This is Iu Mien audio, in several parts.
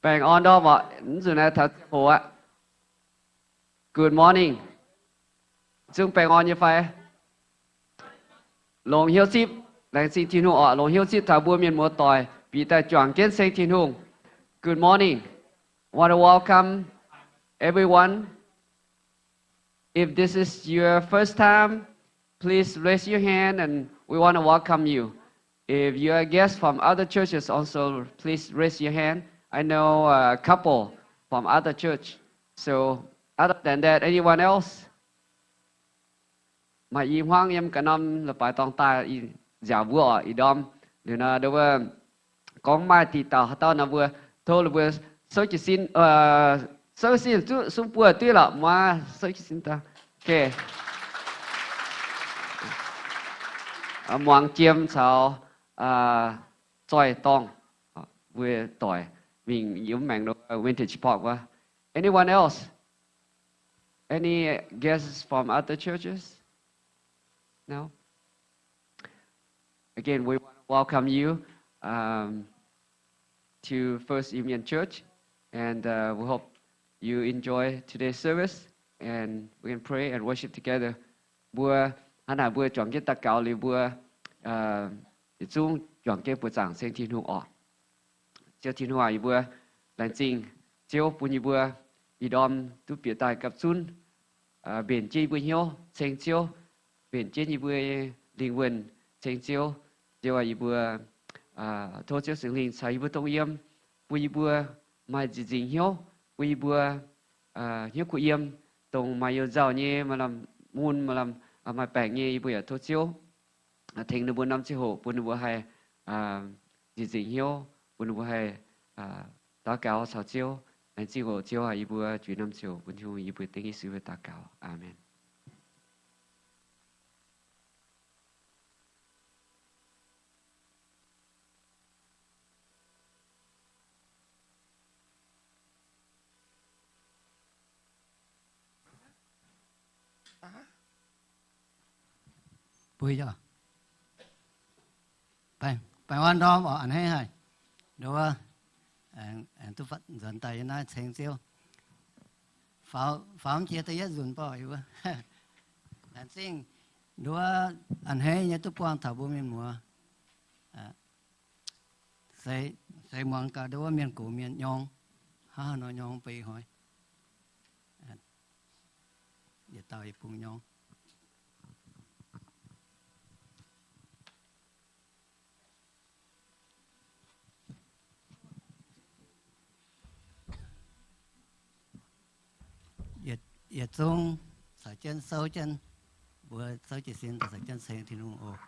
Baengh orn ndorm oc. Mv nzunc naaiv taux ziangh hoc aqv. Good morning. Zungv baengh orn nyei fai? Longx hnyouv zipv. Laengz zingh Tin-Hungh oc. Longx hnyouv zipv taux mbuo mienh muoz-doic bieqc daaih juangc jienv ceng Tin-Hungh. Good morning. Want to welcome everyone. If this is your first time, please raise your hand and we want to welcome you. If you are a guest from other churches also, please raise your hand. I know a couple from other church. So other than that, anyone else? Maaih i hmuangv yiem ganh norm leiz-baaix dorngx daaih, ih nziaauc mbuo oc, ih ndorm. Liuz nor, ndo wuov gorngv maaih diqc dauh haaix dauh nor, mbuo tov ninh mbuo souv jiez sin, souv sin, sung buoz duqv lorqc, muoz souv jiez sin daaih. Muangx Jiem caux Zoih Dorngh, mbuo doic mingh yiem maengx Vintage Park wuov. Anyone else? Any guests from other churches? No? Again, we want to welcome you, um, to First Iu Mien Church, and, uh, we hope you enjoy today's service, and we can pray and worship together. Mbuo hnangv naaic mbuo juangc jienv daux gaux liuz mbuo, uh, yietc zungv juangc jienv buoz zaangc ceng Tin-Hungh oc. Ziouv Tin-Hungh aac, yie mbuo laengz zingh Ziouv bun yie mbuo ih ndorm duqv bieqc daaih gapv zunv, mbenc jienv yie mbuo hnyouv ceng Ziouv, mbenc jienv yie mbuo lingh wuonh ceng Ziouv. Ziouv aac, yie mbuo tov Ziouv Singx Lingh caux yie mbuo dongh yiem, bun yie mbuo maaih nzieqc nzingc hnyouv, bun yie mbuo hnyouv kuh yiem, dongh maaih youh nzauh nyei, maaih lamh mun, maaih lamh maaih baengc nyei, yie mbuo yaac tov Ziouv tengx ninh mbuo norm ziangh hoc, bun ninh mbuo haih nzieqc nzingc hnyouv, bun ninh mbuo haih daux gaux caux Ziouv. Laengz zingh oc Ziouv aac, yie mbuo juix norm ziouc bun Tin-Hungh, yie mbuo dengv Yesu nyei daux gaux. Aamen. Baengh orn ndorm oc, a'hneiv haic. Nduov, aengx duqv nzuonx daaih yiem naaiv ceng Ziouv. Faaux, faaux mv jiex da'yietv nzunc borqc yie mbuo. Laengz zingh nduov, a'hneiv nyei duqv buangh taux mbuo mienh muoz. Seix, seix muangx gaax nduov mienh gox mienh nyorng, hnangv haaix nor nyorng beiv hnoi. Yietc dauh yietc bung nyorng. Yietc, yietc zungv caux jienv souv jienv, mbuo souv jiez sin daaih caux jienv ceng Tin-Hungh oc.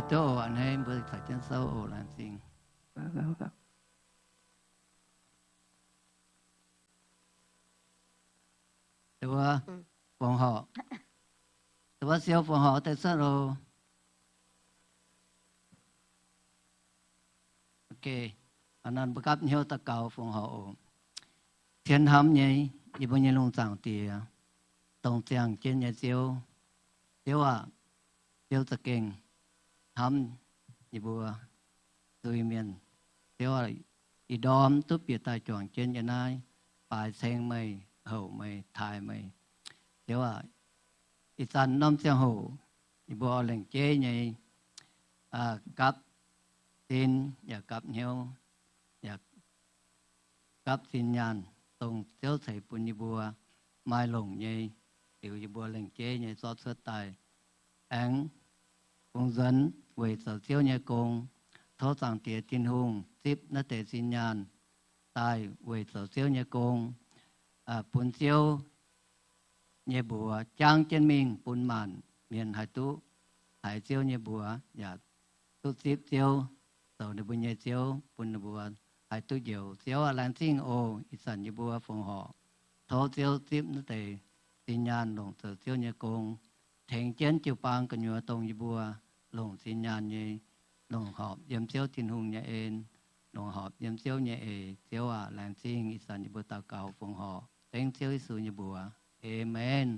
Ziouv oc, a'hneiv mbuo caux jienv souv oc, laengz zingh. Dongh wuov, fongc horc. Dongh wuov siou fongc horc deix cuotv oc. Ok, aa, mbuo gapv hnyouv daux gaux fongc horc oc. Cien hnamv nyei yie mbuo nyei lungh zaangc Diex, dongh ziangh jienv nyei Ziouv. Ziouv aac, Ziouv za'gengh hnamv yie mbuo zuiz-mienh. Ziouv aac, ih ndorm duqv bieqc daaih juangc jienv yiem naaiv, baaix ceng meih, houc meih, taaih meih. Ziouv aac, ih zanc norm ziangh hoc yie mbuo oix lengc jeiv nyei gapv sin yaac gapv hnyouv yaac gapv zinh nyaanh, dongh Ziouv ceix bun yie mbuo maaih longc nyei, liuz yie mbuo lengc jeiv nyei zorqv cuotv daaih. Aengx fungx nzuonx weic zoux Ziouv nyei gong. Tov Zaangc Diex Tin-Hungh zipv naaiv deix zinh nyaanh daaih weic zoux Ziouv nyei gong, bun Ziouv nyei mbuox jangv jienv mingh bun maanc mienh haih duqv haiz Ziouv nyei mbuox yaac duqv zipv Ziouv zoux ninh mbuo nyei Ziouv, bun ninh mbuo haih duqv njoux. Ziouv aac, laengz zingh oc. Ih zanc yie mbuo fongc horc tov Ziouv zipv naaiv deix zinh nyaanh longc zoux Ziouv nyei gong, tengx jienv jiu-baang gu'nyuoz dongh yie mbuo longc zinh nyaanh nyei, longc horpc yiem Ziouv Tin-Hungh nyei en, longc horpc yiem Ziouv nyei eix. Ziouv aac, laengz zingh. Ih zanc yie mbuo daux gaux fongc horc dengv Ziouv Yesu nyei mbuox. Aamen.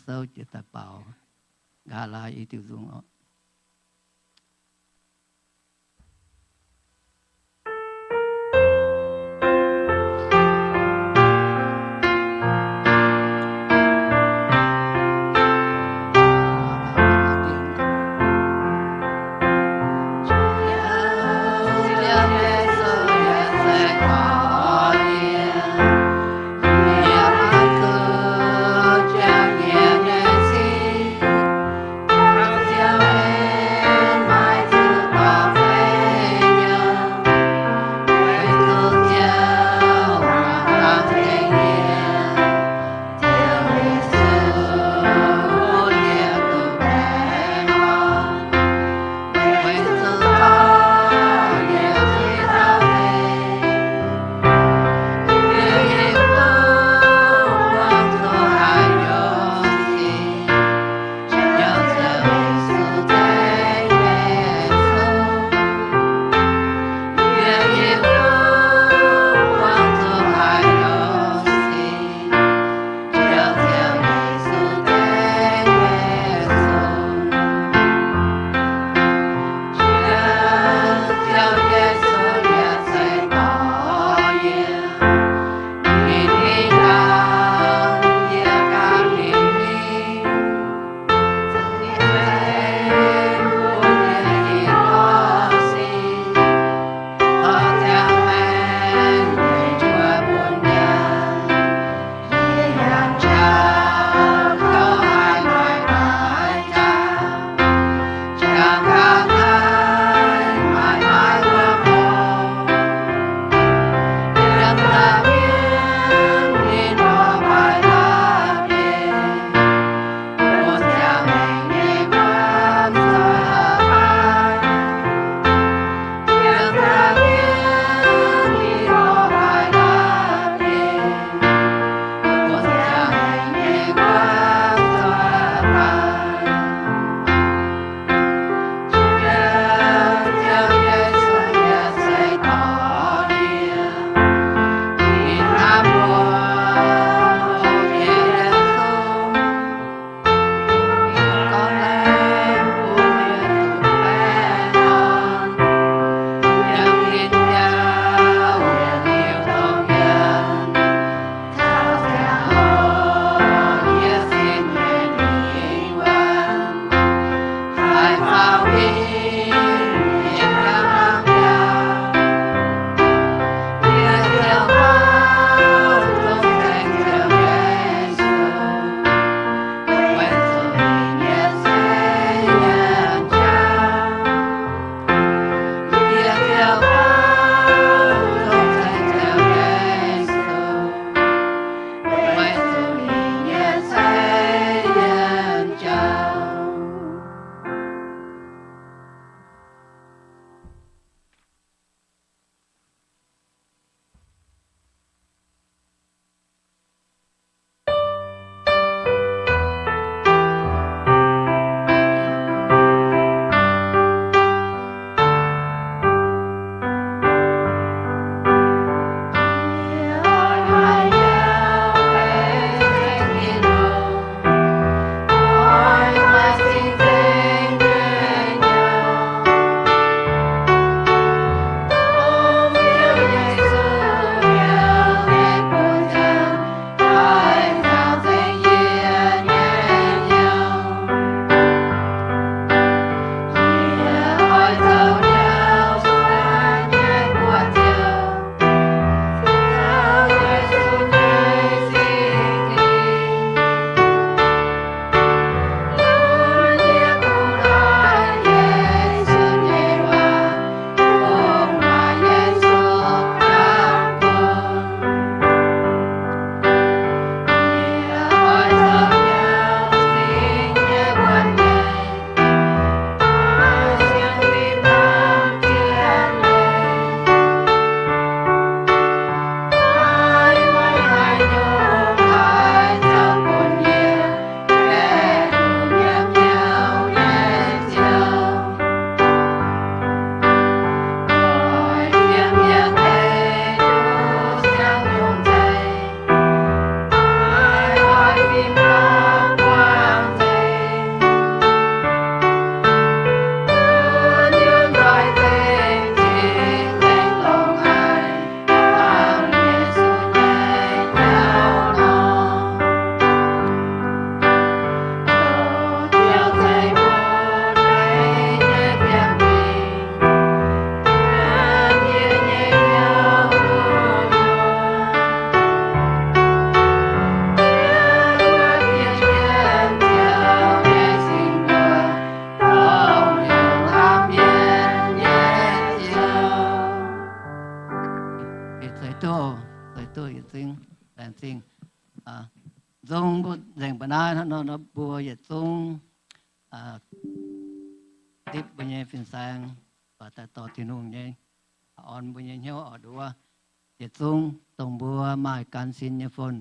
souv jiez daaih baaux nqa'haav laai i diuh nzung oc. duqv yietc zungv laengz zingh. Nzung mbuo nzengc mbuo naaiv nor, mbuo yietc zungv zipv mbuo nyei fin-saeng, daaih dorh Tin-Hungh nyei, orn mbuo nyei hnyouv oix nduov. Yietc zungv dongh mbuo maaih gan sin nyei fun,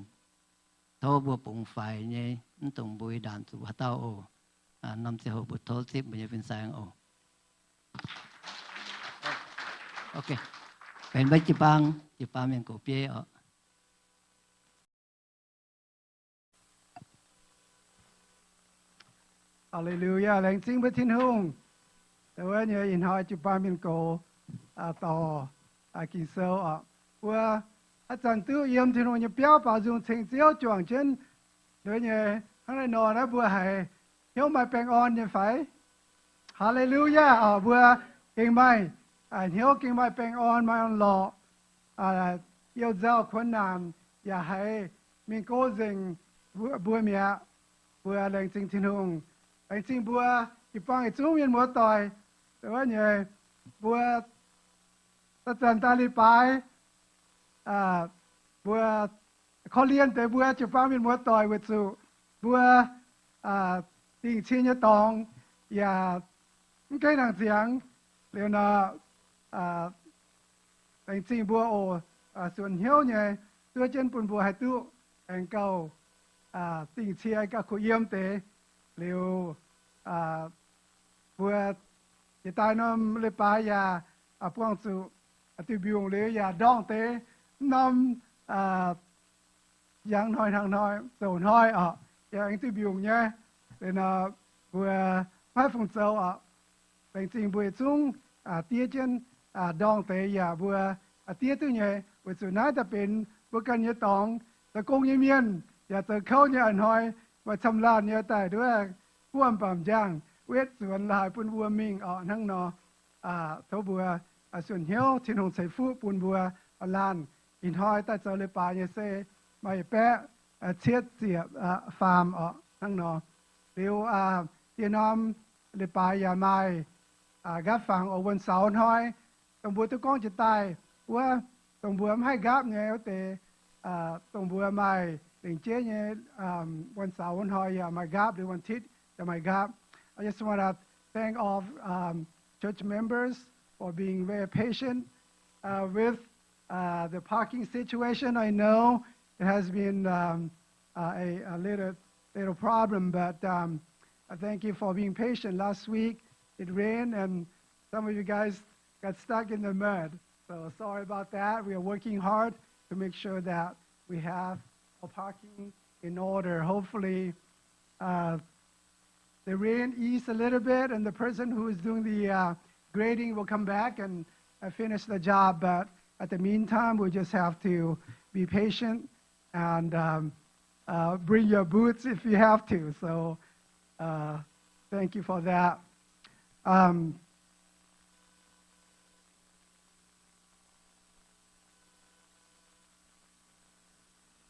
tov mbuo bungx faix nyei, mv dungx mbui ndaanc zuqc haaix dauh oc. Norm ziangh hoc mbuo tov zipv mbuo nyei fin-saeng oc. Benx maiv jiu-baang, jiu-baang mienh gox bieiv oc. Haa^le^lu^yaa, laengz zingh mbuo Tin-Hungh. Wuov nyei ih hnoi jiu-baang mienh gox dorh Ging-Sou oc. Mbuo haaix zanc duqv yiem Tin-Hungh nyei biauv baaux nzung ceng Ziouv juangc jienv wuov nyei hnangv naaiv nor naaiv mbuo haiz hnyouv maaih baengh orn nyei fai? Haa^le^lu^yaa oc. Mbuo gengh maaih hnyouv, gengh maaih baengh orn, maaih orn-lorqc, youh nzauh kuonx naanc yaac haiz mingh go nzengc mbuo mi'aqv. Mbuo laengz zingh Tin-Hungh, laengz zingh mbuo jiu-baang yietc zungv mienh muoz-doic. Wuov nyei mbuo haaix zanc daaih leiz-baaix, mbuo korv-lienh deix mbuo jiu-baang mienh muoz-doic weic zuqc mbuo dingc cie nyei dorngx yaac mv gaengh nangc ziangx. Liuz nor, laengz zingh mbuo oc, suonc hnyouv nyei zuov jienv bun mbuo haih duqv aengx gauh dingc cie gauh kuh yiem deix. Liuz mbuo jiex daaih norm leiz-baaix yaac buangh zuqc diuh mbiungc liuz yaac ndorngh deix norm yangh hnoi hnangv hnoi zoux hnoi oc, yaac aengx diuh mbiungc nyei. Liuz nor mbuo maiv fungc zoux oc. Laengz zingh mbuo yietc zungv diev jienv ndorngh deix yaac mbuo diev duqv nyei, weic zuqc naaiv daaih benx mbuo ganh nyei dorngx. Zoux gong nyei mienh yaac zoux kouv nyei a'hnoi, maaih camv laanh nyei daaih nduov guomv baamh njaangh wetv zuonx laaix bun wuom mingh oc. Hnangv nor tov mbuo suonc hnyouv, Tin-Hungh ceix fuqv bun mbuo laanh. Ih hnoi daaih zoux leiz-baaix nyei se maaih yietc baeqv cietv ziepc faam oc. Hnangv nor liuz, diex norm leiz-baaix yaac maaih nqaapv fangx oc. Wuonh saux hnoi dongh mbuo duqv gorngv jiex daaih wuov, dongh mbuo mv haih nqaapv nyei wuov deix, dongh mbuo maaih lengc jeiv nyei, wuonh saux hnoi yaac maaih nqaapv, liuz วันอาทิตย์ yaac maaih nqaapv. I just want to thank all um, church members for being very patient uh, with uh, the parking situation. I know it has been um, uh, a, a little little problem, but um, I thank you for being patient. Last week it rained and some of you guys got stuck in the mud. So sorry about that. We are working hard to make sure that we have our parking in order. Hopefully, uh, the rain ease a little bit, and the person who is doing the uh, grading will come back and uh, finish the job. But at the meantime, we just have to be patient and um, uh, bring your boots if you have to. So uh, thank you for that. Um,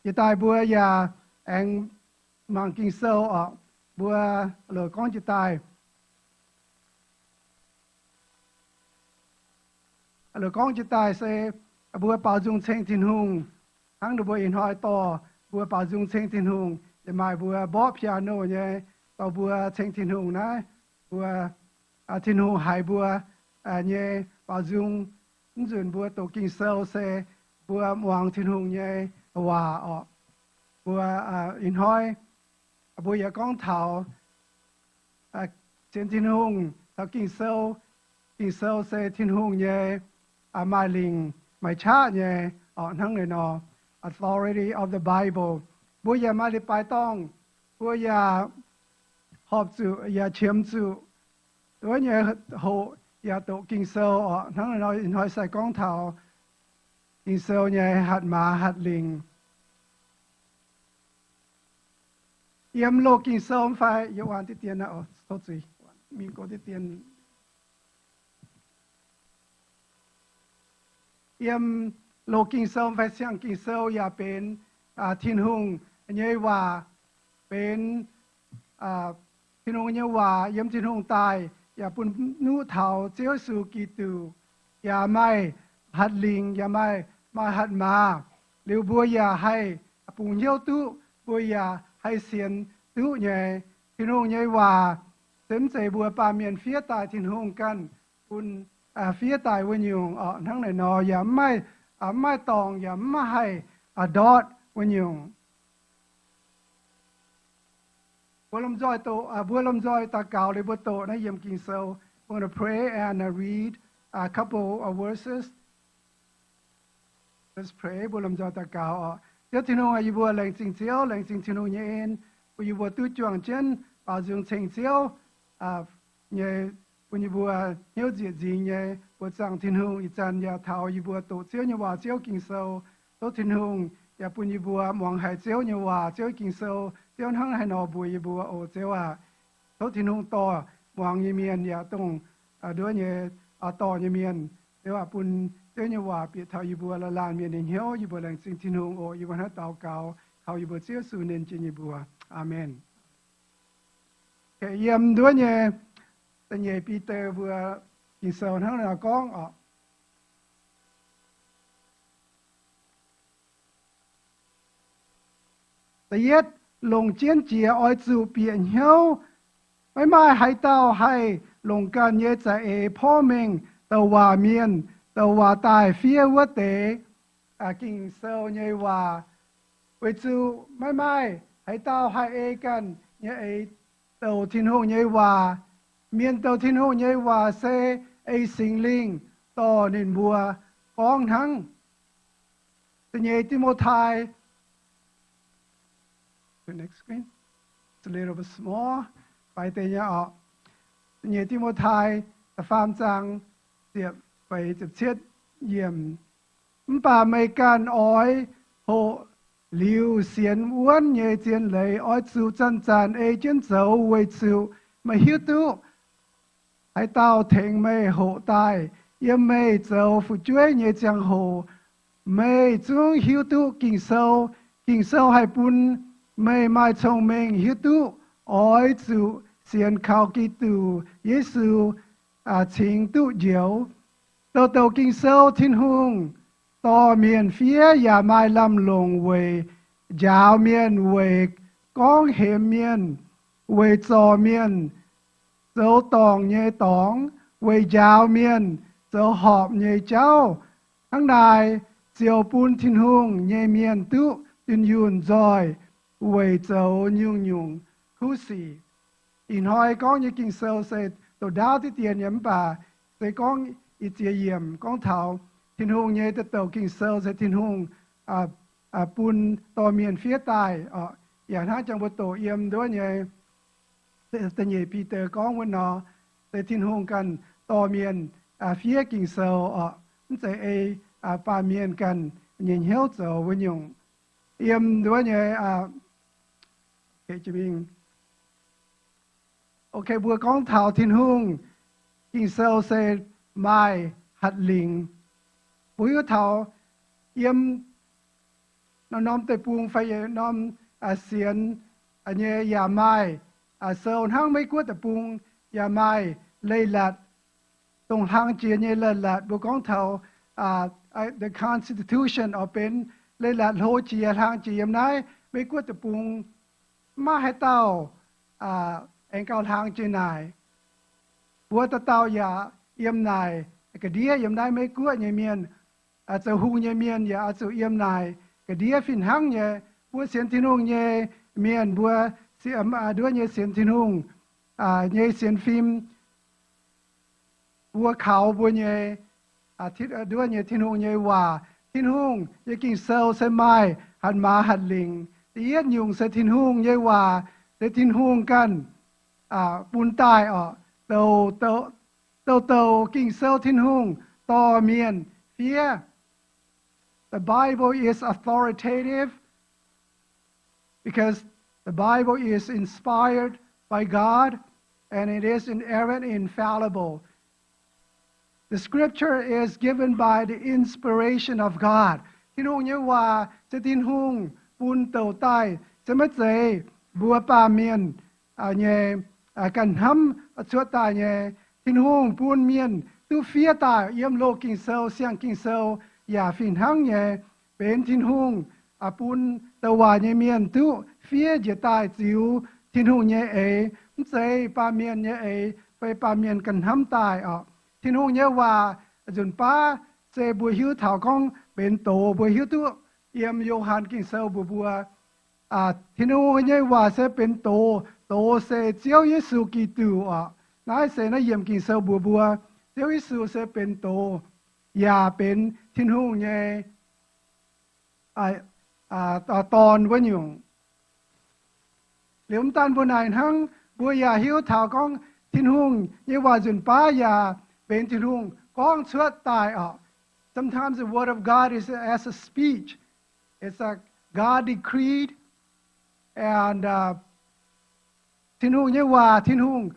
jiex daaih mbuo yaac aengx mangc Ging-Sou oc. Mbuo loc gorngv jiex daaih Loz gorngv jienv daaih se mbuo baaux nzung ceng Tin-Hungh. Hnangv ninh mbuo ih hnoi dorh mbuo baaux nzung ceng Tin-Hungh, yaac maaih mbuo mborqv piano nyei, dorh mbuo ceng Tin-Hungh naaiv. Mbuo, Tin-Hungh haiz mbuo nyei baaux nzung. Mv nzunc mbuo doqc Ging-Sou se mbuo muangx Tin-Hungh nyei waac orqc. Mbuo ih hnoi mbuo yaac gorngv taux sienx Tin-Hungh taux Ging-Sou. Ging-Sou se Tin-Hungh nyei maaih lingc maaih qaqv nyei orqc. Hnangv naaiv nor, authority of the Bible. Mbuo yaac maaih leiz-baaix dorngh, mbuo yaac horpc zuqc yaac qiemx zuqc wuov nyei hoqc yaac doqc Ging-Sou orqc. Hnangv naaiv nor ih hnoi se gorngv taux Ging-Sou nyei hatc maaz hatc lingc. Yiem loz Ging-Sou fai yie waanc diqv dien, tov zuiz, mingh go diqv dien. Yiem loz Ging-Sou fai siang Ging-Sou yaac benx Tin-Hungh nyei waac, benx Tin-Hungh nyei waac yiem Tin-Hungh daaih yaac bun nuqv taux Ziouv Yesu Giduc, yaac maaih hatc lingc, yaac maaih, maaih hatc maaz. liuz mbuo yaac haih bungx hnyouv duqv, mbuo yaac haih sienx duqv nyei. Tin-Hungh nyei waac se mv zeiz mbuo baamh mienh fiev daaih, Tin-Hungh ganh bun, fiev daaih wuov nyungc orqc. Hnangv naaic nor yaac mv maaih, mv maaih dorngc yaac mv maaih haih ndortv wuov nyungc. Mbuo lomh nzoih doqc, mbuo lomh nzoih daux gaux liuz mbuo doqc naaiv yiem Ging-Sou. We're gonna pray and read a couple of verses. Let's pray. Mbuo lomh nzoih daux gaux oc. Ziouv Tin-Hungh aac, yie mbuo laengz zingh Ziouv, laengz zingh Tin-Hungh nyei en, bun yie mbuo duqv juangc jienv baaux nzung ceng Ziouv nyei, bun yie mbuo hnyouv nzieqc nzingx nyei mbuox zaangc Tin-Hungh. Ih zanc yaac taux yie mbuo doqc Ziouv nyei waac, Ziouv Ging-Sou. Tov Tin-Hungh yaac bun yie mbuo muangx haiz Ziouv nyei waac, Ziouv Ging-Sou, Ziouv hnangv haaix nor mbuox yie mbuo oc Ziouv aac. Tov Tin-Hungh dorh muangx nyei mienh yaac dongh nduov nyei dorh nyei mienh. Ziouv aac, bun Ziouv nyei waac bieqc taux yie mbuo laanh laanh mienh nyei hnyouv. Yie mbuo laengz zingh Tin-Hungh oc. Yie mbuo hnangv daux gaux kaux yie mbuo Ziouv Yesu ninh jiex nyei mbuox. Aamen. Yiem nduov nyei da'nyeic Bide mbuo Ging-Sou hnangv naaiv nor gorngv oc. Da'yietv, longc jienv jiex oix zuqc bieqc hnyouv. Maiv maaih haaix dauh haih longc ganh nyei za'eix porv mengh douc waac mienh, douc waac daaih fiev wuov deix. Ging-Sou nyei waac. Weic zuqc maiv maaih haaix dauh haih ei ganh nyei eix douc Tin-Hungh nyei waac. Mienh douc Tin-Hungh nyei waac se ei Singx Lingh dorh ninh mbuo gorngv hnangv. Da'nyeic Ti^mo^tai, da'nyeic Ti^mo^tai da'faam zaang ziepc feix ziepc cietv yiemc. Mv baac meih ganh oix hoqc liuz sienx wuonv nyei zien leiz. Oix zuqc zanc-zanc ei jienv zoux, weic zuqc meih hiuv duqv haaix dauh tengx meih hoqc daaih. Yiem meih zoux fu'jueiv nyei ziangh hoc meih zungv hiuv duqv Ging-Sou. Ging-Sou haih bun meih maaih cong-mengh hiuv duqv oix zuqc sienx kaux Giduc Yesu cingx duqv njoux. Douc douc Ging-Sou Tin-Hungh dorh mienh fiev yaac maaih lamh longc weic njaaux mienh, weic gorngv hemx mienh, weic zorc mienh zoux dorngc nyei dorngx, weic njaaux mienh zoux horpc nyei jauv. Hnangv naaic ziouc bun Tin-Hungh nyei mienh duqv dunh yunh nzoih weic zoux nyungc-nyungc kuv sic. Ih hnoi gorngv nyei Ging-Sou se douc ndaauv diqv dien nyei, mv baac se gorngv i ziex yiemc gorngv taux Tin-Hungh nyei douc douc Ging-Sou se Tin-Hungh bun dorh mienh fiev daaih. Yaac hnangv jangx mbuo doqc yiem nduov nyei da'nyeic Bide gorngv wuov nor, se Tin-Hungh ganh dorh mienh fiev Ging-Sou oc. Mv zeiz ei baamh mienh ganh nyei hnyouv zoux wuov nyungc. Yiem nduov nyei Ok, mbuo gorngv taux Tin-Hungh, Ging-Sou se maaih hatc lingc. Mbuo hiuv taux yiem norm-norm deic-bung fai norm sienx nyei yaac maaih sou hnangv Meiv Guoqv deic-bung yaac maaih leiz-latc, dongh hlang jiex nyei leiz-latc. Mbuo gorngv taux the Constitution oix benx leiz-latc hlo jiex hlang jiex yiem naaiv Meiv Guoqv deic-bung. Maiv maaih haaix dauh aengx gauh hlang jiex naaic. Mbuo dauh dauh yaac yiem naaic ga'ndiev yiem naaiv Meiv Guoqv nyei mienh, zoux hungh nyei mienh yaac oix zuqc yiem naaic ga'ndiev fih hnangv nyei. Mbuo sienx Tin-Hungh nyei mienh, mbuo nduov nyei sienx Tin-Hungh nyei sienx fim, mbuo kaux mbuo nyei nduov nyei Tin-Hungh nyei waac. Tin-Hungh nyei Ging-Sou se maaih hatc maaz hatc lingc. Da'yietv nyungc se Tin-Hungh nyei waac, se Tin-Hungh ganh bun daaih oc. Douc douc Ging-Sou Tin-Hungh dorh mienh fiev. The Bible is authoritative because the Bible is inspired by God and it is inerrant, infallible. The scripture is given by the inspiration of God. Tin-Hungh nyei waac se Tin-Hungh bun douc daaih, se maiv zeiz mbuo baamh mienh nyei ganh hnamv cuotv daaih nyei. Tin-Hungh bun mienh duqv fiev daaih yiem Loz-Ging-Sou, Siang-Ging-Sou yaac fih hnangv nyei. benx Tin-Hungh bun douc waac nyei mienh duqv fiev njiec daaih ziux Tin-Hungh nyei eix, mv zeiz baamh mienh nyei eix fai baamh mienh ganh hnamv daaih oc. Tin-Hungh nyei waac nzunc baav se mbuo hiuv taux gorngv benx doz, mbuo hiuv duqv yiem Yo^han Ging-Sou mbuox mbuo, Tin-Hungh nyei waac se benx doz, doz se Ziouv Yesu Giduc oc. Naaiv se naaiv yiemc Ging-Sou mbuox mbuo, Ziouv Yesu se benx doz, yaac benx Tin-Hungh nyei dorn wuov nyungc. Liuz mv daan mbuo naaic hnangv, mbuo yaac hiuv taux gorngv Tin-Hungh nyei waac nzunc baav yaac benx Tin-Hungh gorngv cuotv daaih oc. Sometimes the word of God is as a speech. It's a God decreed, and Tin-Hungh nyei waac, Tin-Hungh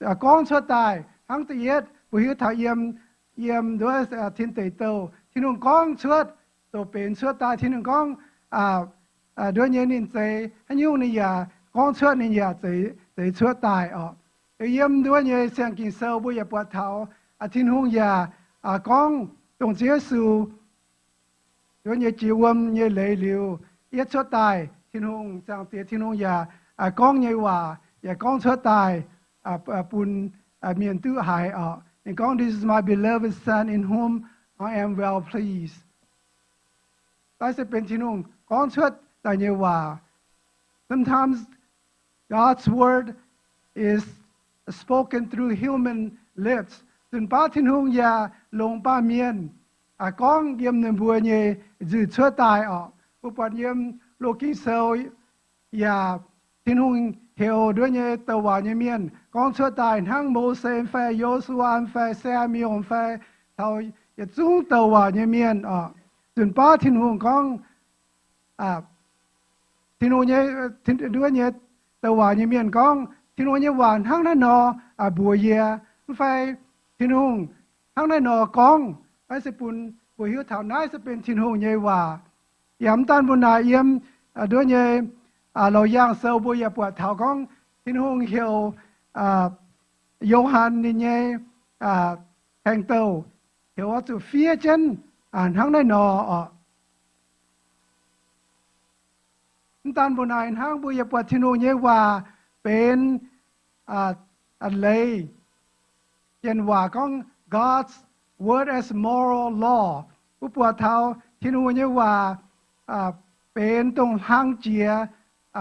gorngv cuotv daaih. Hnangv da'yietv mbuo hiuv taux yiem, yiem nduov tin deic douh, Tin-Hungh gorngv cuotv, doh benx cuotv daaih. Tin-Hungh gorngv nduov nyei ninh zeix haaix nyungc ninh yaac gorngv cuotv, ninh yaac zeix cuotv daaih oc. Yiem nduov nyei siang-ging-sou mbuo yaac buatc taux Tin-Hungh yaac gorngv dongh Ziouv Yesu nduov nyei jiex wuom nyei leiz liuz, yietv cuotv daaih, Tin-Hungh, Zaangc Diex Tin-Hungh yaac gorngv nyei waac yaac gorngv cuotv daaih bun mienh duqv haiz oc. Ninh gorngv, This is my beloved Son in whom I am well pleased. Naaiv se benx Tin-Hungh gorngv cuotv daaih nyei waac. Sometimes God's word is spoken through human lips. Nzunc baav Tin-Hungh yaac longc baamh mienh gorngv yiem ninh mbuo nyei nzuih cuotv daaih oc. Mbuo buatc yiem Loz-Ging Sou yaac Tin-Hungh heuc nduov nyei douc waac nyei mienh gorngv cuotv daaih hnangv Mose fai Yo^su^waa fai Saa^mu^en fai taux yietc zungv douc waac nyei mienh oc. Nzunc baav Tin-Hungh gorngv, Tin-Hungh nyei, nduov nyei douc waac nyei mienh gorngv, Tin-Hungh nyei waac hnangv naaiv nor mbuox yie, mv fai Tin-Hungh hnangv naaiv nor gorngv. Naaiv se bun mbuo hiuv taux naaiv se benx Tin-Hungh nyei waac. Yaac mv daan mbuo naaic, yiem nduov nyei Laauc Yaangh Sou mbuo yaac buatc taux gorngv Tin-Hungh heuc Yo^han ninh nyei hengx douh heuc oix zuqc fiev jienv hnangv naaiv nor oc. Mv daan mbuo naaic hnangv, mbuo yaac buatc Tin-Hungh nyei waac benx leiz. Janx waac gorngv God's word as moral law. Mbuo buatc taux Tin-Hungh nyei waac benx dongh hlang jiex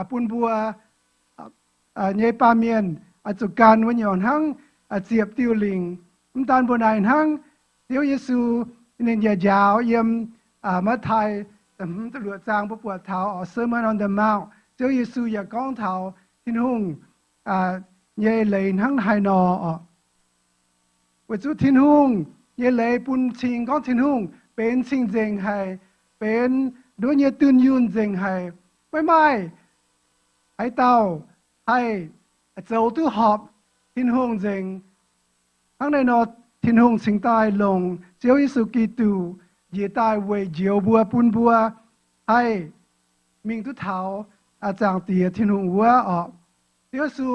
bun mbuo nyei baamh mienh oix zuqc gan wuov nyungc hnangv ziepc diuh lingc. Mv daan mbuo naaic hnangv, Ziouv Yesu ninh yaac njaaux yiem Matv^tai da'hmz da'luoqc zaang mbuo buatc taux oc, Sermon on the Mount, Ziouv Yesu yaac gorngv taux Tin-Hungh nyei leiz hnangv haaix nor oc. Weic zuqc Tin-Hungh nyei leiz bun cing gorngv Tin-Hungh benx cing-nzengc haic, benx nduov nyei dunh yunh nzengc haic. Maiv maaih haaix dauh haih zoux duqv horpc Tin-Hungh nzengc. Hnangv naaiv nor, Tin-Hungh cingx daaih longc Ziouv Yesu Giduc njiec daaih weic njoux mbuo, bun mbuo haih mingh duqv taux Zaangc Diex Tin-Hungh wuov oc. Ziouv Yesu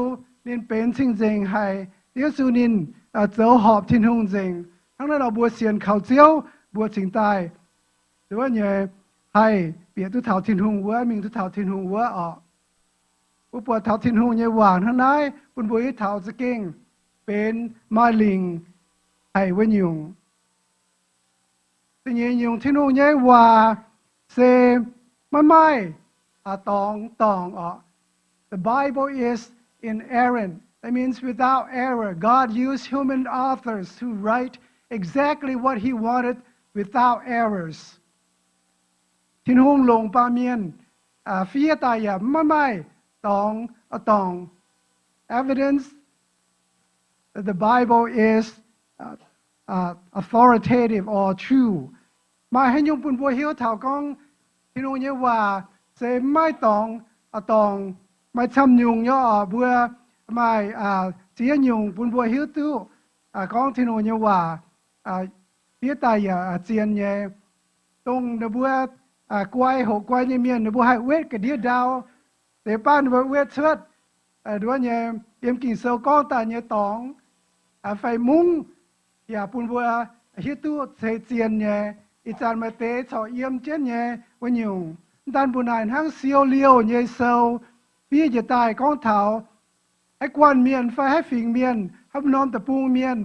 ninh benx cing-nzengc haic. Ziouv Yesu ninh zoux horpc Tin-Hungh nzengc. Hnangv naaiv nor mbuo sienx kaux Ziouv, mbuo cingx daaih nduov nyei haih bieqc duqv taux Tin-Hungh wuov, mingh duqv taux Tin-Hungh wuov oc. Mbuo buatc taux Tin-Hungh nyei waac hnangv naaiv bun mbuo hiuv taux za'gengh benx maaih lingc haic wuov nyungc. Da'nyeic nyungc, Tin-Hungh nyei waac se maiv maaih dorngx dorngc oc. The Bible is inerrant. That means without error. God used human authors to write exactly what he wanted without errors. Tin-Hungh longc baamh mienh fiev daaih yaac maiv maaih dorngx dorngc. Evidence that the Bible is authoritative or true. Maaih haaix nyungc bun mbuo hiuv taux gorngv Tin-Hungh nyei waac se maiv dorngx dorngc, maaih camv nyungc nyei oc? Mbuo maaih ziex nyungc bun mbuo hiuv duqv gorngv Tin-Hungh nyei waac fiev daaih yaac zien nyei. Dongh ninh mbuo guai, hoqc guai nyei mienh, ninh mbuo haih wetv ga'ndiev ndau. Deix baav ninh mbuo wetv cuotv nduov nyei yiem Ging-Sou gorngv daaih nyei dorngx fai mungv, yaac bun mbuo hiuv duqv ceix zien nyei. Ih zanc maaih deix corc yiem jienv nyei wuov nyungc. Mv daan mbuo naaic hnangv siou liouh nyei sou fiev njiec daaih gorngv taux haaix guanh mienh fai haaix fingx mienh, haaix norm deic-bung mienh,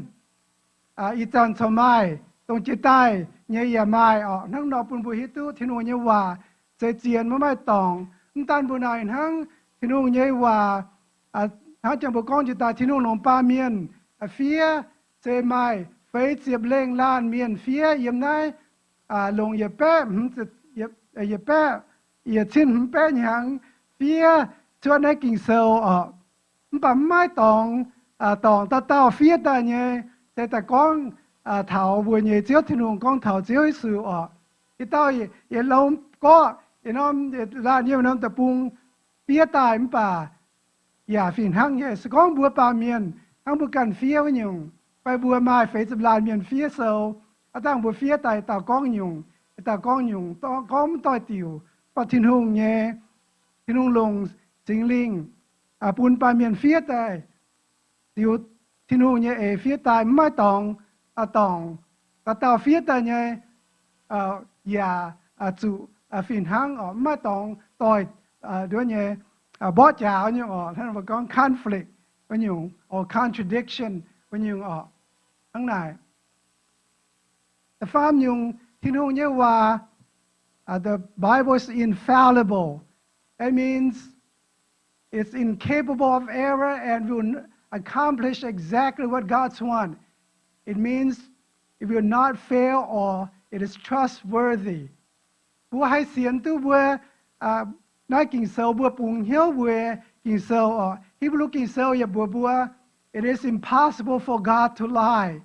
ih zanc corc maaih, dongh jiex daaih nyei yaac maaih orqc. Hnangv nor bun mbuo hiuv duqv Tin-Hungh nyei waac se zien maiv maaih dorngc. Mv daan mbuo naaic hnangv Tin-Hungh nyei waac, hnangv jangx mbuo gorngv jiex daaih Tin-Hungh longc baamh mienh fiev, se maaih feix ziepc lengh laanh mienh fiev yiem naaiv, longc yietc baeqv, yietc baeqv, yietc cin hmz baeqv hnyangx fiev cuotv naaiv Ging-Sou orqc. Mv baac maiv maaih dorngc, dorngc dauh dauh fiev daaih nyei, se daaih gorngv taux mbuo nyei Ziouv Tin-Hungh, gorngv taux Ziouv Yesu orqc. Yietc dauh yietc norm gorqv, yietc norm laanh yiem norm deic-bung fiev daaih mv baac yaac fih hnangv nyei. Se gorngv mbuo baamh mienh hnangv mbuo ganh fiev wuov nyungc, fai mbuo maaih feix ziepc laanh mienh fiev sou, aav dangh mbuo fiev daaih yietc dauh gorngv nyungc, yietc dauh gorngv nyungc, gorngv mv doix-diuc, mv baac Tin-Hungh nyei, Tin-Hungh longc Singx Lingh bun baamh mienh fiev daaih ziux Tin-Hungh nyei eix fiev daaih, mv maaih dorngx, dorngc dauh dauh fiev daaih nyei yaac zuqc fih hnangv orqc. Mv maaih dorngx doix nduov nyei mborqv jaax wuov nyungc orqc. Hnangv mbuo gorngv conflict wuov nyungc, or contradiction wuov nyungc orqc. Hnangv naaic. Da'faam nyungc, Tin-Hungh nyei waac, the Bible is infallible. That means it's incapable of error and will accomplish exactly what God's want. It means it will not fail or it is trustworthy. Mbuo haih sienx duqv mbuo naaiv Ging-Sou, mbuo bungx hnyouv mbuo Ging-Sou orqc. Hipv^lu Ging-Sou yaac mbuox mbuo, it is impossible for God to lie.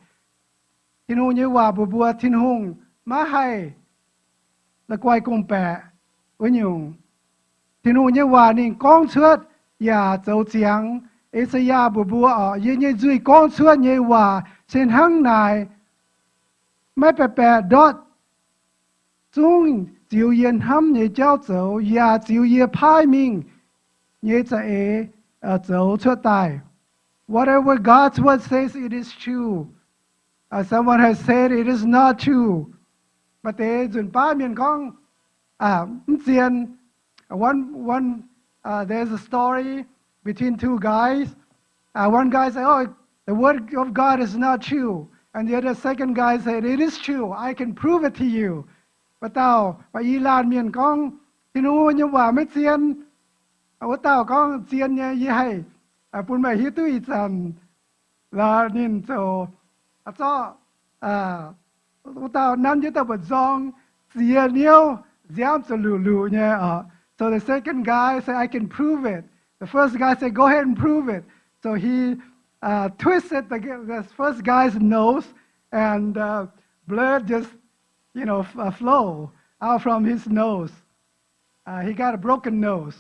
Tin-Hungh nyei waac mbuox mbuo Tin-Hungh maiv haih la'guaih gorngv-baeqc wuov nyungc. Tin-Hungh nyei waac ninh gorngv cuotv yaac zoux ziangx. E^saa^yaa mbuox mbuo orqc, yie nyei nzuih gorngv cuotv nyei waac se hnangv naaic, maiv baeqc baeqc ndortv. Zungv ziux yie hnamv nyei jauv zoux, yaac ziux yie paaiv mingh nyei za'eix zoux cuotv daaih. Whatever God's word says, it is true. Someone has said it is not true. Maaih deix nzunc baav mienh gorngv mv zien. One, one, there's a story between two guys. One guy said, "Oh, the word of God is not true." And the other second guy said, "It is true. I can prove it to you." Maaih dauh, maaih i laanh mienh gorngv, Tin-Hungh nyei waac maiv zien. Wuov dauh gorngv, Zien nyei, yie haih bun meih hiuv duqv ih zanc. La'ninh ziouc zorqv wuov dauh nanv jienv dauh mba'zorng ziex niouv, nziaamv zuqc luqc-luqc nyei oc. So the second guy said, "I can prove it." The first guy said, "Go ahead and prove it." So he twisted the, the first guy's nose, and blood just, you know, flow out from his nose. He got a broken nose.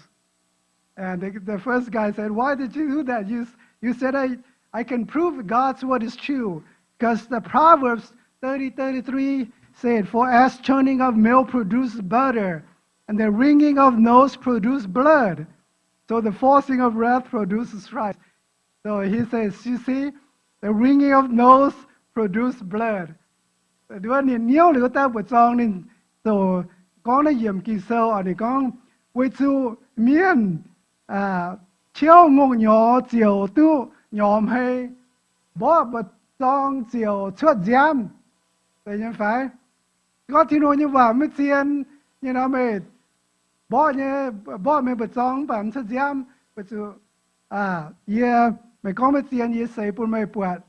And the, the first guy said, "Why did you do that? You, you said I, I can prove God's word is true." Because the Proverbs thirty thirty-three said, "For as churning of milk produces butter, and the wringing of nose produces blood, so the forcing of wrath produces strife." So he says, "You see, the wringing of nose produce blood." Nduov ninh niouv liuz wuov dauh mba'zorng ninh ziouc gorngv naaiv yiemc Ging-Sou oc. Ninh gorngv, weic zuqc mienh qiouv ngongh nyorx ziouc duqv nyorx hmei, mborqv mba'zorng ziouc cuotv nziaamv. Zeiz nyei fai? Gorngv Tin-Hungh nyei waac maiv zien nyei nor, meih mborqv nyei, mborqv meih mba'zorng mv baac mv cuotv nziaamv, weic zuqc yie, meih gorngv maiv zien, yie seix bun meih buatc.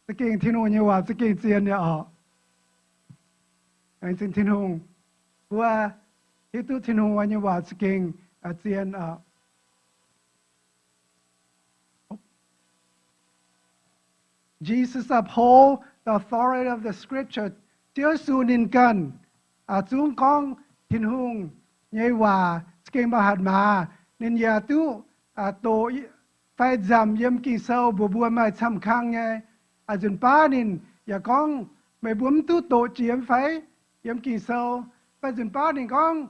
Za'gengh Tin-Hungh nyei waac za'gengh zien nyei oc. Laengz zingh Tin-Hungh, mbuo hiuv duqv Tin-Hungh nyei waac za'gengh zien oc. Jesus uphold the authority of the scripture. Ziouv Yesu ninh ganh zungv gorngv Tin-Hungh nyei waac za'gengh maaih hatc maaz. Ninh yaac duqv doqc fai nzamc yiem Ging-Sou mbuox mbuo maaih camv kang nyei. Nzunc baav ninh yaac gorngv, meih mbuo mv duqv doqc jiex fai yiem Ging-Sou. Fai nzunc baav ninh gorngv,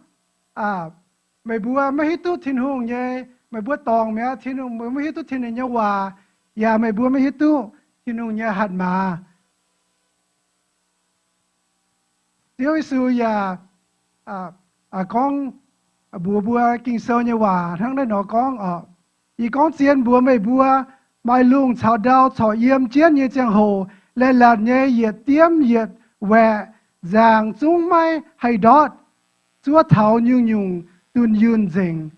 meih mbuo maiv hiuv duqv Tin-Hungh nyei, meih mbuo dorngc mi'aqv, Tin-Hungh, meih mbuo maiv hiuv duqv Tin-Hungh nyei waac, yaac meih mbuo maiv hiuv duqv Tin-Hungh nyei hatc maaz. Ziouv Yesu yaac gorngv mbuox mbuo Ging-Sou nyei waac hnangv naaiv nor gorngv oc. Yie gorngv zien mbuox meih mbuo, maaih lungh caux ndau corc yiem jienv nyei ziangh hoc, laeh latc nyei yietc diemv yietc waeqc nzaangc zungv maiv haih ndortv zuov taux nyungc-nyungc dunh yunh nzengc.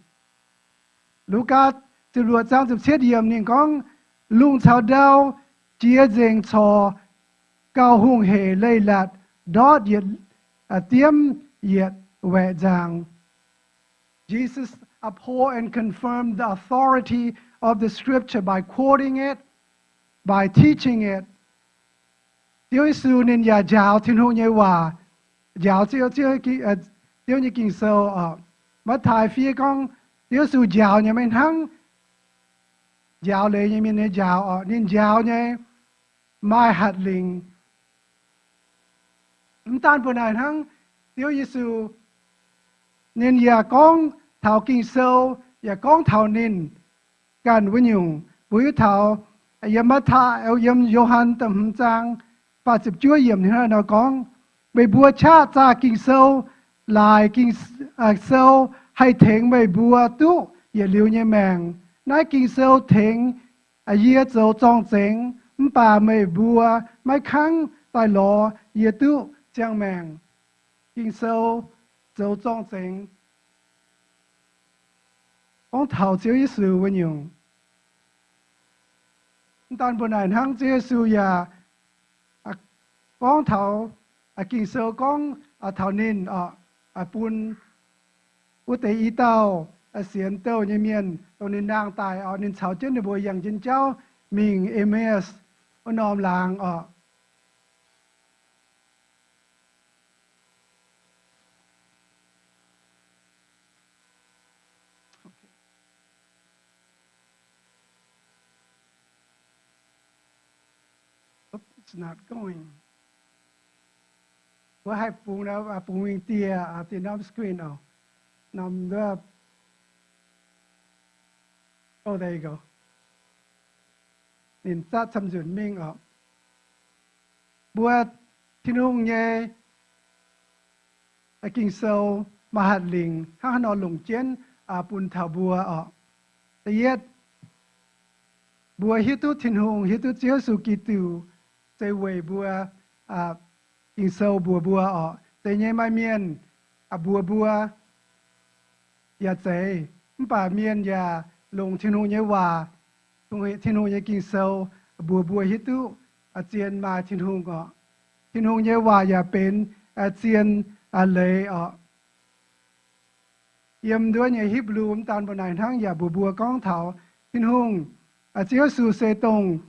Lugaa ziepc luoqc zaang ziepc cietv yiemc ninh gorngv, lungh caux ndau jiex nzengc corc gauh hungh hec leiz-latc ndortv yietc diemv yietc waeqc nzaangc. Jesus uphold and confirm the authority of the scripture by quoting it, by teaching it. Ziouv Yesu ninh yaac njaaux Tin-Hungh nyei waac, njaaux Ziouv, Ziouv nyei Ging-Sou oc. Matv^taai fiev gorngv Ziouv Yesu njaaux nyei maiv hnangv njaaux leiz nyei mienh nyei njaaux oc. Ninh njaaux nyei maaih hatc lingc. Mv daanh mbuo naaic hnangv, Ziouv Yesu ninh yaac gorngv taux Ging-Sou, yaac gorngv taux ninh ganh wuov nyungc. Mbuo hiuv taux yiem Matv^taai, yiem Yo^han da'hmz zaang faah ziepc juov yiemc hnangv naaiv nor gorngv, meih mbuo qaqv zaah Ging-Sou, laaix Ging-Sou haih tengx meih mbuo duqv yietc liuz nyei maengc. Naaiv Ging-Sou tengx yie zoux zorng-zengx, mv baac meih mbuo maiv kangv daaih lorz yie duqv ziangh maengc. Ging-Sou zoux zorng-zengx gorngv taux Ziouv Yesu wuov nyungc. Mv daanh mbuo naaic hnangv, Ziouv Yesu yaac gorngv taux Ging-Sou gorngv taux ninh oc, bun wuov deix i dauh sienx douh nyei mienh dongh ninh nangh daaih oc, ninh caux jienv ninh mbuo yangh jienv jauv mingh Emmaus wuov norm laangz oc. Wuov haih bungx, bungx mingh dieh, dieh norm screen oc. Norm, oh, there you go. Ninh zatv camv-nzunc mingh oc. Mbuo Tin-Hungh nyei Ging-Sou maaih hatc lingc hnangv haaix nor longc jienv bun taux mbuo oc. Da'yietv, mbuo hiuv duqv Tin-Hungh, hiuv duqv Ziouv Yesu Giduc se weic mbuo, Ging-Sou mbuox mbuo oc. Zeiz nyei maaih mienh mbuox mbuo yaac zeiz, mv baac mienh yaac longc Tin-Hungh nyei waac, Tin-Hungh nyei Ging-Sou mbuox mbuo hiuv duqv zien maaih Tin-Hungh oc. Tin-Hungh nyei waac yaac benx zien leiz oc. Yiem nduov nyei Hipv^lu mv daan mbuo naaic hnangv yaac mbuox mbuo gorngv taux Tin-Hungh, Ziouv Yesu se dongh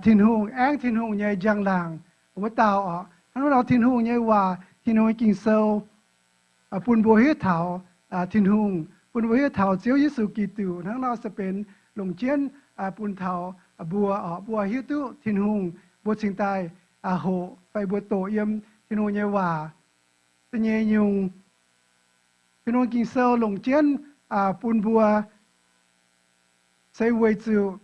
Tin-Hungh, aengv Tin-Hungh nyei njang-laangc wuov dauh oc. Hnangv nor Tin-Hungh nyei waac, Tin-Hungh nyei Ging-Sou bun mbuo hiuv taux Tin-Hungh, bun mbuo hiuv taux Ziouv Yesu Giduc. Hnangv nor se benx longc jienv bun taux mbuo oc. Mbuo hiuv duqv Tin-Hungh, mbuo cingx daaih hoqc fai mbuo doqc yiem Tin-Hungh nyei waac. Da'nyeic nyungc, Tin-Hungh Ging-Sou longc jienv bun mbuo se weic zuqc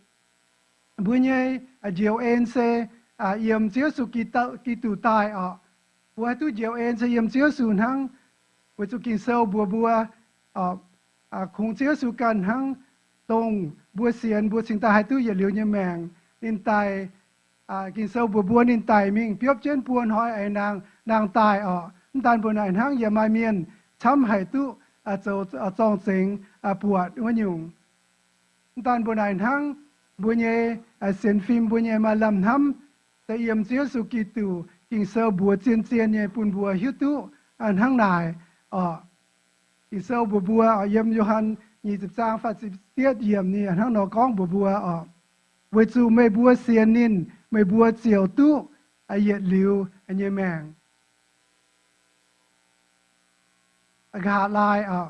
mbuo nyei njoux en se yiem Ziouv Yesu Giduc daaih oc. Mbuo haih duqv njoux en se yiem Ziouv Yesu hnangv, weic zuqc Ging-Sou mbuox mbuo, kungx Ziouv Yesu ganh hnangv, dongh mbuo sienx, mbuo cingx daaih haih duqv yietc liuz nyei maengc. Ninh daic, Ging-Sou mbuox mbuo ninh daic mingh biopv jienv buo hnoi aengx nangh, nangh daaih oc. Mv daan mbuo naaic hnangv yaac maaih mienh camv haic duqv zoux zorng-zengx buatc wuov nyungc. Mv daan mbuo naaic hnangv, mbuo nyei sienx fim, mbuo nyei maaih lamh hnamv, se yiem Ziouv Yesu Giduc Ging-Sou mbuox zien-zien nyei bun mbuo hiuv duqv hnangv naaic oc. Ging-Sou mbuox mbuo yiem Yo^han nyic ziepc zaang faah ziepc yietv yiemc ninh hnangv nor gorngv mbuox mbuo oc, weic zuqc meih mbuo sienx ninh, meih mbuo ziouc duqv yietc liuz nyei maengc. Nqa'haav laai oc,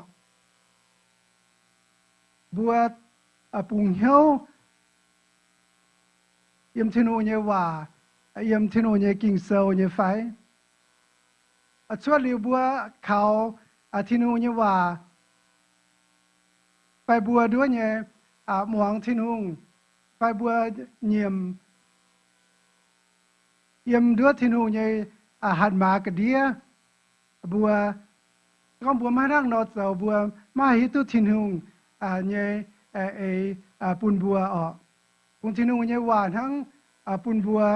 mbuo bungx hnyouv yiem Tin-Hungh nyei waac, yiem Tin-Hungh nyei Ging-Sou nyei fai? Cuotv liuz mbuo kaux Tin-Hungh nyei waac, fai mbuo nduov nyei muangx Tin-Hungh, fai mbuo nyiemc yiem nduov Tin-Hungh nyei hatc maaz ga'ndiev, mbuo, gorngv mbuo maiv hnangv nor zoux, mbuo maiv haih hiuv duqv Tin-Hungh nyei eix bun mbuo orqc. Kungx Tin-Hungh nyei waac hnangv bun mbuo,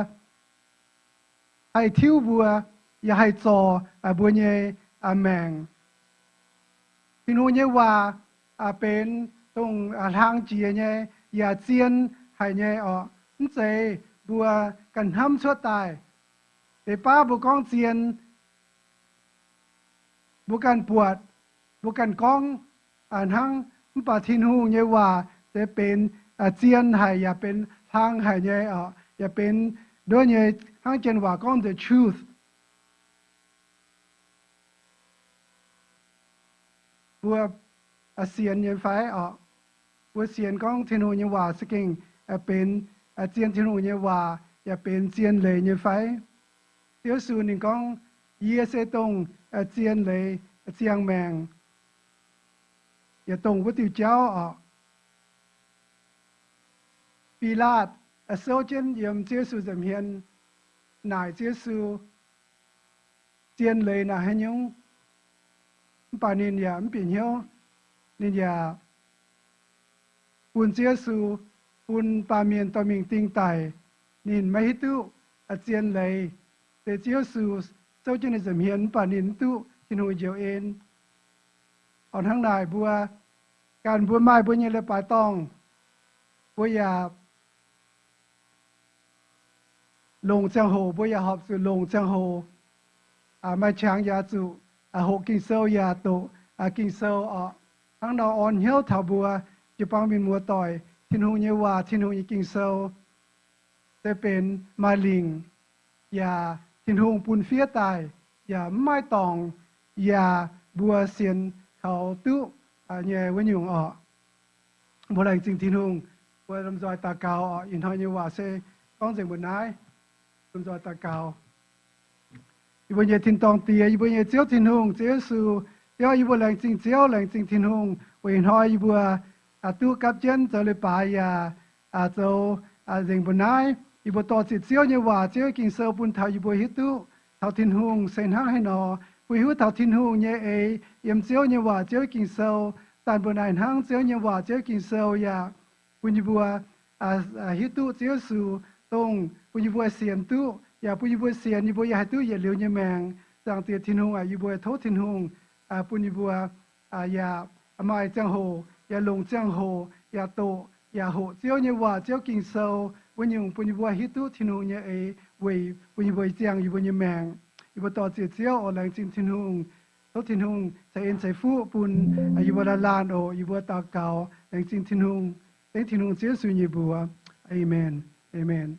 haih tiuv mbuo, yaac haih zorc mbuo nyei maengc. Tin-Hungh nyei waac benx dongh hlang jiex nyei, yaac zien haic nyei orqc. Mv zeiz mbuo ganh hnamv cuotv daaih. Deix baav mbuo gorngv zien, mbuo ganh buatc, mbuo ganh gorngv hnangv. Mv baac Tin-Hungh nyei waac se benx zien haic yaac benx hlang haic nyei orqc, yaac benx nduov nyei, hnangv janx waac gorngv the truth. Mbuo sienx nyei fai orqc? Mbuo sienx gorngv Tin-Hungh nyei waac se gengh benx zien, Tin-Hungh nyei waac yaac benx zien leiz nyei fai? Ziouv Yesu ninh gorngv, Yie se dongh zien leiz, ziangh maengc, yaac dongh wuov diuh jauv orqc. Bilaatv souv jienv yiem Ziouv Yesu nza'hmien naaic Ziouv Yesu, Zien leiz naaic haaix nyungc? Mv baac ninh yaac mv bieqc hnyouv. Ninh yaac bun Ziouv Yesu, bun baamh mienh dorh mingh ding daic. Ninh maiv hiuv duqv zien leiz. Se Ziouv Yesu souv jienv ninh nza'hmien mv baac ninh mv duqv Tin-Hungh njoux en. Orqc, hnangv naaic mbuo ganh mbuo maaih mbuo nyei leiz-baaix dorngh, mbuo yaac longc ziangh hoc, mbuo yaac horpc zuqc longc ziangh hoc. Maaih qangx yaac zuqc hoqc Ging-Sou yaac doqc Ging-Sou orqc. Hnangv nor orn hnyouv taux mbuo jiu-baang mienh muoz-doic, Tin-Hungh nyei waac, Tin-Hungh nyei Ging-Sou se benx maaih lingc, yaac Tin-Hungh bun fiev daaih, yaac mv maaih dorngc, yaac mbuo sienx kaux duqv nyei wuov nyungc orqc. Mbuo laengz zingh Tin-Hungh. Mbuo lomh nzoih daux gaux orqc. Ih hnoi nyei waac se gorngv nzengc mbuo naaiv. Lomh nzoih daux gaux. Yie mbuo nyei tin-dorngh Diex, yie mbuo nyei Ziouv Tin-Hungh, Ziouv Yesu, Ziouv, yie mbuo laengz zingh Ziouv, laengz zingh Tin-Hungh weic ih hnoi yie mbuo duqv gapv jienv zoux leiz-baaix yaac zoux nzengc mbuo naaiv. Yie mbuo dorh ziec Ziouv nyei waac, Ziouv Ging-Sou bun taux yie mbuo hiuv duqv taux Tin-Hungh se hnangv haaix nor, bun hiuv taux Tin-Hungh nyei eix yiem Ziouv nyei waac, Ziouv Ging-Sou. Daaih mbuo naaiv hnangv Ziouv nyei waac, Ziouv Ging-Sou yaac bun yie mbuo hiuv duqv Ziouv Yesu, dongh bun yie mbuo sienx duqv, yaac bun yie mbuo sienx, yie mbuo yaac haih duqv yietc liuz nyei maengc. Zaangc Diex Tin-Hungh aac, yie mbuo tov Tin-Hungh bun yie mbuo yaac maaih ziangh hoc, yaac longc ziangh hoc, yaac doqc, yaac hoqc Ziouv nyei waac, Ziouv Ging-Sou wuov nyungc, bun yie mbuo hiuv duqv Tin-Hungh nyei eix weic bun yie mbuo ziangh yie mbuo nyei maengc. Yie mbuo dorh ziec Ziouv oc. Laengz zingh Tin-Hungh. Tov Tin-Hungh ceix en ceix fuqv bun yie mbuo laanh laanh oc. Yie mbuo daux gaux laengz zingh Tin-Hungh, dengv Tin-Hungh Ziouv Yesu nyei mbuox. Aamen. Aamen.